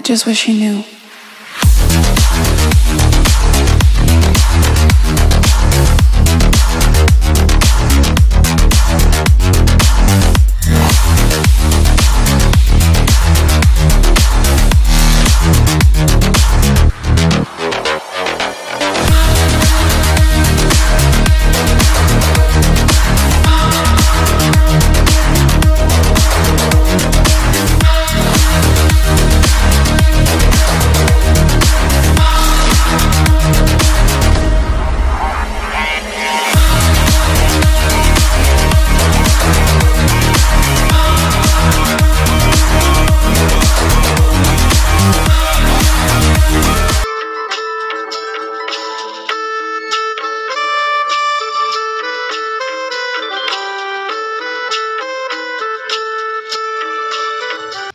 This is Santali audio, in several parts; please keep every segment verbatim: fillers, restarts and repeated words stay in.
Just what she knew.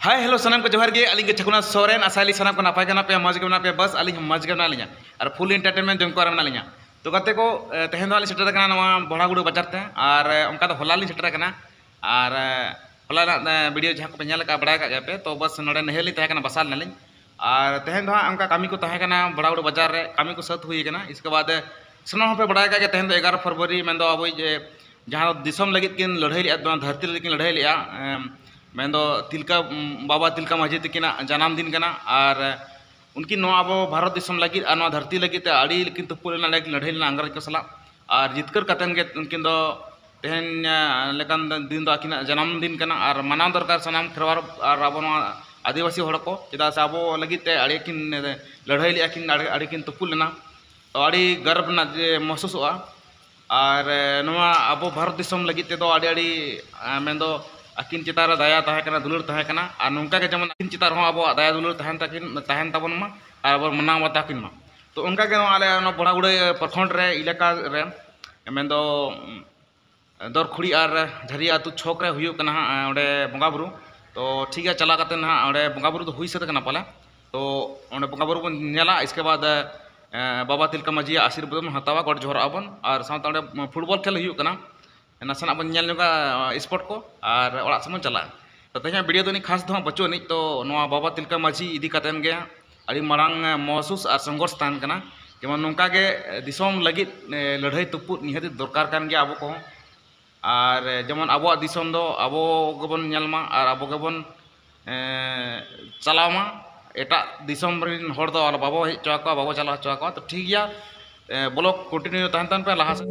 Hi, hello, ᱥᱟᱱᱟᱢ ᱠᱚ ᱡᱚᱦᱟᱨ ᱜᱮ᱾ ᱟᱹᱞᱤᱧ ᱜᱮ ᱪᱷᱟᱠᱩᱱᱟ ᱥᱚᱨᱮᱱ᱾ ᱟᱥᱟᱭᱟᱞᱤᱧ ᱥᱟᱱᱟᱢ ᱠᱚ ᱱᱟᱯᱟᱭ ᱜᱮ ᱢᱮᱱᱟᱜ ᱯᱮᱭᱟ, ᱢᱚᱡᱽ ᱜᱮ ᱢᱮᱱᱟᱜ ᱯᱮᱭᱟ᱾ ᱵᱟᱥ ᱟᱹᱞᱤᱧ ᱦᱚᱸ ᱢᱚᱡᱽ ᱜᱮ ᱢᱮᱱᱟᱜ ᱞᱤᱧᱟ ᱟᱨ full entertainment ᱡᱚᱢ ᱠᱚ ᱟᱨ ᱢᱮᱱᱟᱜ ᱞᱤᱧᱟ᱾ ᱛᱚ ᱜᱟᱛᱮ ᱠᱚ, ᱮ, ᱛᱮᱦᱮᱧ ᱫᱚ ᱦᱟᱸᱜ ᱞᱤᱧ ᱥᱮᱴᱮᱨ ᱟᱠᱟᱱᱟ ᱱᱚᱣᱟ ᱵᱚᱲᱟᱜᱩᱲᱟᱹ ᱵᱟᱡᱟᱨ ᱛᱮ, ᱟᱨ, ᱮ, ᱚᱱᱠᱟ ᱫᱚ ᱦᱚᱞᱟ ᱞᱤᱧ ᱥᱮᱴᱮᱨ ᱟᱠᱟᱱᱟ᱾ ᱟᱨ, ᱮ, ᱦᱚᱞᱟ ᱨᱮᱱᱟᱜ, ᱮ, video ᱡᱟᱦᱟᱸ ᱠᱚᱯᱮ ᱧᱮᱞ ᱟᱠᱟᱫᱼᱟ, ᱵᱟᱲᱟᱭ ᱟᱠᱟᱫ ᱜᱮᱭᱟ ᱯᱮ᱾ ᱛᱚ ᱵᱟᱥ ᱱᱚᱰᱮ ᱱᱟᱹᱦᱟᱹᱨ ᱞᱤᱧ ᱛᱟᱦᱮᱸ ᱠᱟᱱᱟ, ᱵᱟᱥᱟ ᱞᱮᱱᱟᱞᱤᱧ᱾ ᱟᱨ ᱛᱮᱦᱮᱧ ᱫᱚ ᱦᱟᱸᱜ ᱚᱱᱠᱟ ᱠᱟᱹᱢᱤ ᱠᱚ ᱛᱟᱦᱮᱸ ᱠᱟᱱᱟ ᱵᱚᱲᱟᱜᱩᱲᱟᱹ ᱵᱟᱡᱟᱨ ᱨᱮ, ᱠᱟᱹᱢᱤ ᱠᱚ ᱥᱟᱹᱛ ᱦᱩᱭ ᱟᱠᱟᱱᱟ᱾ ᱤᱥᱠᱮ ᱵᱟᱫ, ᱮ, ᱥᱟᱱᱟᱢ ᱦᱚᱲ ᱯᱮ ᱵᱟᱲᱟᱭ ᱟᱠᱟᱫ ᱜᱮᱭᱟ, ᱛᱮᱦᱮᱧ ᱫᱚ ᱮᱜᱟᱨᱚ ᱯᱷᱮᱵᱽᱨᱩᱣᱟᱨᱤ, ᱢᱮᱱᱫᱚ ᱟᱵᱚᱭᱤᱡ, ᱮ, ᱡᱟᱦᱟᱸ ᱫᱚ ᱫᱤᱥᱚᱢ ᱞᱟᱹᱜᱤᱫ ᱠᱤᱱ ᱞᱟᱹᱲᱦᱟᱹᱭ ᱞᱮᱫᱼᱟ, ᱱᱚᱣᱟ ᱫᱷᱟᱹᱨᱛᱤ ᱞᱟᱹᱜᱤᱫ ᱠᱤᱱ ᱞᱟᱹᱲᱦᱟᱹᱭ ᱞᱮᱫᱼᱟ, ᱮᱢ, ᱢᱮᱱᱫᱚ ᱛᱤᱞᱠᱟᱹ, ᱩᱢ, ᱵᱟᱵᱟ ᱛᱤᱞᱠᱟᱹ ᱢᱟᱹᱡᱷᱤ ᱛᱟᱹᱠᱤᱱᱟᱜ ᱡᱟᱱᱟᱢ ᱫᱤᱱ ᱠᱟᱱᱟ᱾ ᱟᱨ ᱩᱱᱠᱤᱱ ᱱᱚᱣᱟ ᱟᱵᱚ ᱵᱷᱟᱨᱚᱛ ᱫᱤᱥᱚᱢ ᱞᱟᱹᱜᱤᱫ ᱟᱨ ᱱᱚᱣᱟ ᱫᱷᱟᱹᱨᱛᱤ ᱞᱟᱹᱜᱤᱫ ᱛᱮ ᱟᱹᱰᱤ ᱠᱤᱱ ᱛᱩᱯᱩᱜ ᱞᱮᱱᱟ, ᱟᱹᱰᱤ ᱠᱤᱱ ᱞᱟᱹᱲᱦᱟᱹᱭ ᱞᱮᱱᱟ ᱤᱝᱨᱮᱡᱽ ᱠᱚ ᱥᱟᱞᱟᱜ᱾ ᱟᱨ ᱡᱤᱛᱠᱟᱹᱨ ᱠᱟᱛᱮᱱ ᱜᱮ ᱩᱱᱠᱤᱱ ᱫᱚ ᱛᱮᱦᱮᱧ, ᱮ, ᱞᱮᱠᱟᱱ ᱫᱤᱱ ᱫᱚ ᱟᱹᱠᱤᱱᱟᱜ ᱡᱟᱱᱟᱢ ᱫᱤᱱ ᱠᱟᱱᱟ᱾ ᱟᱨ ᱢᱟᱱᱟᱣ ᱫᱚᱨᱠᱟᱨ ᱥᱟᱱᱟᱢ ᱠᱷᱮᱨᱣᱟᱲ ᱟᱨ ᱟᱵᱚ ᱱᱚᱣᱟ ᱟᱹᱫᱤᱵᱟᱹᱥᱤ ᱦᱚᱲ ᱠᱚ, ᱪᱮᱫᱟᱜ ᱥᱮ ᱟᱵᱚ ᱞᱟᱹᱜᱤᱫ ᱛᱮ ᱟᱹᱰᱤ ᱠᱤᱱ ᱞᱟᱹᱲᱦᱟᱹᱭ ᱞᱮᱫᱼᱟ ᱠᱤᱱ, ᱟᱹᱰᱤ, ᱟᱹᱰᱤ ᱠᱤᱱ ᱛᱩᱯᱩᱜ ᱞᱮᱱᱟ᱾ ᱛᱚ ᱟᱹᱰᱤ ᱜᱚᱨᱵᱽ ᱨᱮᱱᱟᱜ ᱡᱮ ᱢᱚᱦᱥᱩᱥᱚᱜᱼᱟ᱾ ᱟᱨ, ᱮ, ᱱᱚᱣᱟ ᱟᱵᱚ ᱵᱷᱟᱨᱚᱛ ᱫᱤᱥᱚᱢ ᱞᱟᱹᱜᱤᱫ ᱛᱮᱫᱚ ᱟᱹᱰᱤ, ᱟᱹᱰᱤ, ᱮ, ᱢᱮᱱᱫᱚ ᱟᱹᱠᱤᱱ ᱪᱮᱛᱟᱱ ᱨᱮ ᱫᱟᱭᱟ ᱛᱟᱦᱮᱸ ᱠᱟᱱᱟ, ᱫᱩᱞᱟᱹᱲ ᱛᱟᱦᱮᱸ ᱠᱟᱱᱟ᱾ ᱟᱨ ᱱᱚᱝᱠᱟ ᱜᱮ ᱡᱮᱢᱚᱱ ᱟᱹᱠᱤᱱ ᱪᱮᱛᱟᱱ ᱨᱮᱦᱚᱸ ᱟᱵᱚᱣᱟᱜ ᱫᱟᱭᱟ ᱫᱩᱞᱟᱹᱲ ᱛᱟᱦᱮᱱ ᱛᱟᱹᱠᱤᱱ, ᱛᱟᱦᱮᱱ ᱛᱟᱵᱚᱱ ᱢᱟ ᱟᱨ ᱵᱚᱱ ᱢᱟᱱᱟᱣ ᱵᱟᱛᱟᱣ ᱠᱤᱱ ᱢᱟ᱾ ᱛᱚ ᱚᱱᱠᱟ ᱜᱮ ᱱᱚᱣᱟ ᱟᱞᱮ ᱱᱚᱣᱟ ᱵᱚᱲᱟᱜᱩᱲᱟᱹ ᱯᱨᱚᱠᱷᱚᱸᱰ ᱨᱮ, ᱮᱞᱟᱠᱟ ᱨᱮ, ᱢᱮᱱᱫᱚ, ᱩᱢ, ᱫᱚᱨᱠᱷᱩᱲᱤ ᱟᱨ ᱡᱷᱟᱹᱨᱤᱭᱟ ᱟᱹᱛᱩ ᱪᱷᱚᱠ ᱨᱮ ᱦᱩᱭᱩᱜ ᱠᱟᱱᱟ ᱦᱟᱸᱜ, ᱮ, ᱚᱸᱰᱮ ᱵᱚᱸᱜᱟ ᱵᱩᱨᱩ᱾ ᱛᱚ ᱴᱷᱤᱠ ᱜᱮᱭᱟ, ᱪᱟᱞᱟᱣ ᱠᱟᱛᱮ ᱱᱟᱦᱟᱜ ᱚᱸᱰᱮ ᱵᱚᱸᱜᱟ ᱵᱩᱨᱩ ᱫᱚ ᱦᱩᱭ ᱥᱟᱹᱛ ᱠᱟᱱᱟ ᱯᱟᱞᱮ᱾ ᱛᱚ ᱚᱸᱰᱮ ᱵᱚᱸᱜᱟ ᱵᱩᱨᱩ ᱵᱚᱱ ᱧᱮᱞᱟ, ᱤᱥᱠᱮ ᱵᱟᱫ, ᱮ, ᱵᱟᱵᱟ ᱛᱤᱞᱠᱟᱹ ᱢᱟᱹᱡᱷᱤᱭᱟᱜ ᱟᱥᱤᱨᱵᱟᱫᱽ ᱵᱚᱱ ᱦᱟᱛᱟᱣᱟ, ᱜᱚᱰ ᱡᱚᱦᱟᱨᱚᱜᱼᱟ ᱵᱚᱱ᱾ ᱟᱨ ᱥᱟᱶᱛᱮ ᱚᱸᱰᱮ ᱯᱷᱩᱴᱵᱚᱞ ᱠᱷᱮᱞ ᱦᱩᱭᱩᱜ ᱠᱟᱱᱟ, ᱱᱟᱥᱮᱱᱟᱜ ᱵᱚᱱ ᱧᱮᱞ ᱧᱚᱜᱟ, ᱮ, sport ᱠᱚ, ᱟᱨ ᱚᱲᱟᱜ ᱥᱮᱫ ᱵᱚᱱ ᱪᱟᱞᱟᱜᱼᱟ᱾ ᱛᱮᱦᱮᱧᱟᱜ ᱵᱷᱤᱰᱤᱭᱳ ᱫᱚ ᱩᱱᱟᱹᱜ ᱠᱷᱟᱥ ᱫᱚ ᱦᱟᱸᱜ ᱵᱟᱹᱪᱩᱜ ᱟᱹᱱᱤᱡ᱾ ᱛᱚ ᱱᱚᱣᱟ ᱵᱟᱵᱟ ᱛᱤᱞᱠᱟᱹ ᱢᱟᱹᱡᱷᱤ ᱤᱫᱤ ᱠᱟᱛᱮᱱ ᱜᱮ ᱟᱹᱰᱤ ᱢᱟᱨᱟᱝ ᱢᱚᱦᱥᱩᱥ ᱟᱨ ᱥᱚᱝᱜᱷᱚᱨᱥ ᱛᱟᱦᱮᱱ ᱠᱟᱱᱟ᱾ ᱡᱮᱢᱚᱱ ᱱᱚᱝᱠᱟ ᱜᱮ ᱫᱤᱥᱚᱢ ᱞᱟᱹᱜᱤᱫ ᱞᱟᱹᱲᱦᱟᱹᱭ ᱛᱩᱯᱩᱫ ᱱᱤᱦᱟᱹᱛ ᱫᱚᱨᱠᱟᱨ ᱠᱟᱱ ᱜᱮᱭᱟ ᱟᱵᱚ ᱠᱚᱦᱚᱸ᱾ ᱟᱨ ᱡᱮᱢᱚᱱ ᱟᱵᱚᱣᱟᱜ ᱫᱤᱥᱚᱢ ᱫᱚ ᱟᱵᱚ ᱜᱮᱵᱚᱱ ᱧᱮᱞ ᱢᱟ ᱟᱨ ᱟᱵᱚ ᱜᱮᱵᱚᱱ ᱪᱟᱞᱟᱣ ᱢᱟ᱾ ᱮᱴᱟᱜ ᱫᱤᱥᱚᱢ ᱨᱮᱱ ᱦᱚᱲ ᱫᱚ ᱟᱞᱚ ᱵᱟᱵᱚ ᱦᱮᱡ ᱦᱚᱪᱚ ᱟᱠᱚᱣᱟ, ᱵᱟᱵᱚ ᱪᱟᱞᱟᱣ ᱦᱚᱪᱚ ᱟᱠᱚᱣᱟ᱾ ᱛᱚ ᱴᱷᱤᱠ ᱜᱮᱭᱟ, ᱵᱞᱚᱜ ᱠᱚᱱᱴᱤᱱᱤᱭᱩ ᱛᱟᱦᱮᱱ ᱛᱟᱵᱚᱱ ᱯᱮ ᱞᱟᱦᱟ ᱥᱮᱫ᱾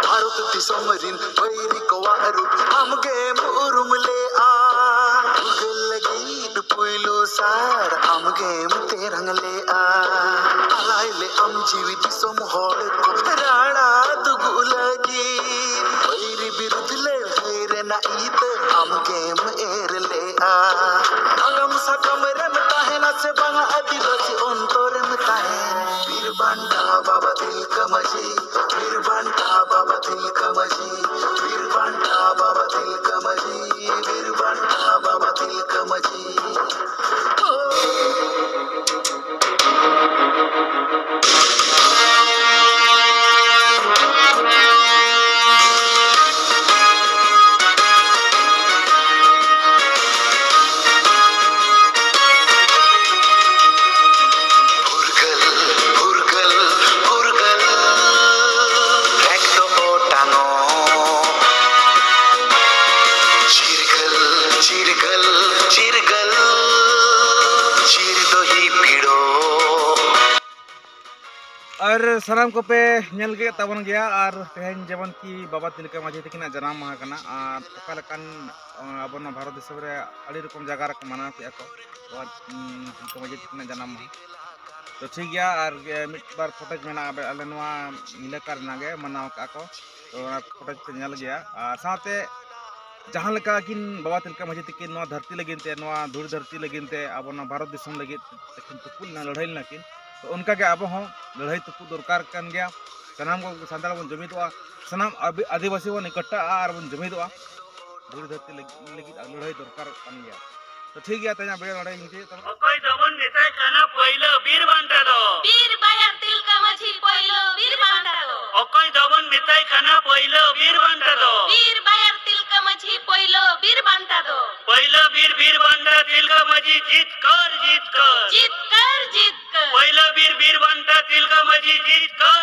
ᱵᱷᱟᱨᱚᱛ ᱫᱤᱥᱚᱢ ᱨᱤᱱ ᱵᱟᱹᱭᱨᱤ ᱠᱚᱣᱟᱜ ᱨᱩᱯ ᱟᱢᱜᱮᱢ ᱩᱨᱩᱢ ᱞᱮᱜᱼᱟ᱾ ᱯᱷᱩᱨᱜᱟᱹᱞ ᱞᱟᱹᱜᱤᱫ ᱯᱩᱭᱞᱩ ᱥᱟᱨ ᱟᱢᱜᱮᱢ ᱛᱮᱨᱟᱝ ᱞᱮᱜᱼᱟ᱾ ᱟᱞᱟᱭ ᱞᱮᱜᱼᱟᱢ ᱡᱤᱣᱤ ᱫᱤᱥᱚᱢ ᱦᱚᱲ ᱠᱚ ᱨᱟᱲᱟ ᱫᱩᱜᱩ ᱞᱟᱹᱜᱤᱫ᱾ ᱵᱟᱹᱭᱨᱤ ᱵᱤᱨᱩᱫᱷ ᱞᱟᱹᱲᱦᱟᱹᱭ ᱨᱮᱱᱟᱜ ᱤᱛᱟᱹ ᱟᱢᱜᱮᱢ ᱮᱨ ᱞᱮᱜᱼᱟ᱾ ᱱᱟᱜᱟᱢ ᱥᱟᱠᱟᱢ ᱨᱮᱢ ᱛᱟᱦᱮᱱᱟ ᱥᱮ ᱵᱟᱝᱟ, ᱟᱹᱫᱤᱵᱟᱹᱥᱤ ᱚᱱᱛᱚᱨᱮᱢ ᱛᱟᱦᱮᱱ᱾ ᱵᱤᱨ ᱵᱟᱱᱴᱟ ᱵᱟᱵᱟ ᱛᱤᱞᱠᱟᱹ ᱢᱟᱹᱡᱷᱤ, ᱵᱤᱨ ᱵᱟᱱᱴᱟ ᱵᱟᱵᱟ ᱛᱤᱞᱠᱟᱹ ᱢᱟᱹᱡᱷᱤ, ᱵᱤᱨ ᱵᱟᱱᱴᱟ ᱵᱟᱵᱟ ᱛᱤᱞᱠᱟᱹ ᱢᱟᱹᱡᱷᱤ, ᱵᱤᱨ ᱵᱟᱱᱴᱟ ᱵᱟᱵᱟ ᱛᱤᱞᱠᱟᱹ ᱢᱟᱹᱡᱷᱤ᱾ ᱯᱷᱩᱨᱜᱟᱹᱞ, ᱯᱷᱩᱨᱜᱟᱹᱞ, ᱯᱷᱩᱨᱜᱟᱹᱞ, flag ᱫᱚ ᱚᱴᱟᱝᱚᱜ᱾ ᱪᱤᱨᱜᱟᱹᱞ, ᱪᱤᱨᱜᱟᱹᱞ, ᱪᱤᱨᱜᱟᱹᱞ, ᱪᱤᱨ ᱫᱚ ᱦᱤᱯᱤᱲᱚᱜ᱾ ᱟᱨ ᱥᱟᱱᱟᱢ ᱠᱚᱯᱮ ᱧᱮᱞ ᱠᱮᱫ ᱛᱟᱵᱚᱱ ᱜᱮᱭᱟ, ᱟᱨ ᱛᱮᱦᱮᱧ ᱡᱮᱢᱚᱱ ᱠᱤ ᱵᱟᱵᱟ ᱛᱤᱞᱠᱟᱹ ᱢᱟᱹᱡᱷᱤ ᱛᱟᱹᱠᱤᱱᱟᱜ ᱡᱟᱱᱟᱢ ᱢᱟᱦᱟ ᱠᱟᱱᱟ, ᱟᱨ ᱚᱠᱟ ᱞᱮᱠᱟᱱ, ᱟᱵᱚ ᱱᱚᱣᱟ ᱵᱷᱟᱨᱚᱛ ᱫᱤᱥᱚᱢ ᱨᱮ ᱟᱹᱰᱤ ᱨᱚᱠᱚᱢ ᱡᱟᱭᱜᱟ ᱨᱮᱠᱚ ᱢᱟᱱᱟᱣ ᱠᱮᱫᱼᱟ ᱠᱚ ᱵᱟᱵᱟ, ᱩᱸ, ᱛᱤᱞᱠᱟᱹ ᱢᱟᱹᱡᱷᱤ ᱛᱟᱹᱠᱤᱱᱟᱜ ᱡᱟᱱᱟᱢ ᱢᱟᱦᱟ᱾ ᱛᱚ ᱴᱷᱤᱠ ᱜᱮᱭᱟ, ᱟᱨ ᱜᱮ ᱢᱤᱫ ᱵᱟᱨ ᱯᱷᱚᱴᱮᱡᱽ ᱢᱮᱱᱟᱜᱼᱟ ᱟᱵᱮ-, ᱟᱞᱮ ᱱᱚᱣᱟ ᱮᱞᱟᱠᱟ ᱨᱮᱱᱟᱜ ᱜᱮ ᱢᱟᱱᱟᱣ ᱠᱟᱜᱼᱟ ᱠᱚ, ᱛᱚ ᱚᱱᱟ ᱯᱷᱚᱴᱮᱡᱽ ᱯᱮ ᱧᱮᱞ ᱜᱮᱭᱟ᱾ ᱟᱨ ᱥᱟᱶᱛᱮ ᱡᱟᱦᱟᱸ ᱞᱮᱠᱟ ᱠᱤᱱ ᱵᱟᱵᱟ ᱛᱤᱞᱠᱟᱹ ᱢᱟᱹᱡᱷᱤ ᱛᱟᱹᱠᱤᱱ ᱱᱚᱣᱟ ᱫᱷᱟᱹᱨᱛᱤ ᱞᱟᱹᱜᱤᱫ ᱛᱮ, ᱱᱚᱣᱟ ᱫᱷᱩᱲᱤ ᱫᱷᱟᱹᱨᱛᱤ ᱞᱟᱹᱜᱤᱫ ᱛᱮ, ᱟᱵᱚ ᱱᱚᱣᱟ ᱵᱷᱟᱨᱚᱛ ᱫᱤᱥᱚᱢ ᱞᱟᱹᱜᱤᱫ ᱛᱮᱠᱤᱱ ᱛᱩᱯᱩ ᱞᱮᱱᱟ, ᱞᱟᱹᱲᱦᱟᱹᱭ ᱞᱮᱱᱟ ᱠᱤᱱ, ᱛᱚ ᱚᱱᱠᱟ ᱜᱮ ᱟᱵᱚ ᱦᱚᱸ ᱞᱟᱹᱲᱦᱟᱹᱭ ᱛᱩᱯᱩ ᱫᱚᱨᱠᱟᱨ ᱠᱟᱱ ᱜᱮᱭᱟ᱾ ᱥᱟᱱᱟᱢ ᱠᱚ ᱥᱟᱱᱛᱟᱲ ᱵᱚᱱ ᱡᱩᱢᱤᱫᱚᱜᱼᱟ, ᱥᱟᱱᱟᱢ ᱟᱵᱤ-, ᱟᱹᱫᱤᱵᱟᱹᱥᱤ ᱵᱚᱱ ᱮᱠᱟᱴᱟᱜᱼᱟ ᱟᱨ ᱵᱚᱱ ᱡᱩᱢᱤᱫᱚᱜᱼᱟ᱾ ᱫᱷᱩᱲᱤ ᱫᱷᱟᱹᱨᱛᱤ ᱞᱟᱹᱜᱤᱫ, ᱞᱟᱹᱜᱤᱫ ᱞᱟᱹᱲᱦᱟᱹᱭ ᱫᱚᱨᱠᱟᱨᱚᱜ ᱠᱟᱱ ᱜᱮᱭᱟ᱾ ᱛᱚ ᱴᱷᱤᱠ ᱜᱮᱭᱟ, ᱛᱮᱦᱮᱧᱟᱜ ᱵᱷᱤᱰᱤᱭᱳ ᱱᱚᱰᱮ ᱜᱤᱧ ᱢᱩᱪᱟᱹᱫᱮᱫ ᱛᱟᱵᱚᱱᱟ᱾ ᱚᱠᱚᱭ ᱫᱚᱵᱚᱱ ᱢᱮᱛᱟᱭ ᱠᱟᱱᱟ ᱯᱳᱭᱞᱳ ᱵᱤᱨ ᱵᱟᱱᱴᱟ ᱫᱚ? ᱵᱤᱨ ᱵᱟᱭᱟᱨ ᱛᱤᱞᱠᱟᱹ ᱢᱟᱹᱡᱷᱤ ᱯᱳᱭᱞᱳ ᱵᱤᱨ ᱵᱟᱱᱴᱟ ᱫᱚ᱾ ᱚᱠᱚᱭ ᱫᱚᱵᱚᱱ ᱢᱮᱛᱟᱭ ᱠᱟᱱᱟ ᱯᱳᱭᱞᱳ ᱵᱤᱨ ᱵᱟᱱᱴᱟ ᱫᱚ? ᱵᱤᱨ ᱵᱟᱭᱟᱨ ᱛᱤᱞᱠᱟᱹ ᱢᱟᱹᱡᱷᱤ ᱯᱳᱭᱞᱳ ᱵᱤᱨ ᱵᱟᱱᱴᱟ ᱫᱚ᱾ ᱯᱳᱭᱞᱳ ᱵᱤᱨ ᱵᱤᱨ ᱵᱟᱱᱴᱟ ᱛᱤᱞᱠᱟᱹ ᱢᱟᱹᱡᱷᱤ ᱡᱤᱛᱠᱟᱹᱨ ᱡᱤᱛᱠᱟᱹᱨ᱾ ᱡᱤᱛᱠᱟᱹᱨ ᱡᱤᱛᱠᱟᱹᱨ᱾ ᱯᱳᱭᱞᱳ ᱵᱤᱨ ᱵᱤᱨ ᱵᱟᱱᱴᱟ ᱛᱤᱞᱠᱟᱹ ᱢᱟᱹᱡᱷᱤ ᱡᱤᱛᱠᱟᱹᱨ᱾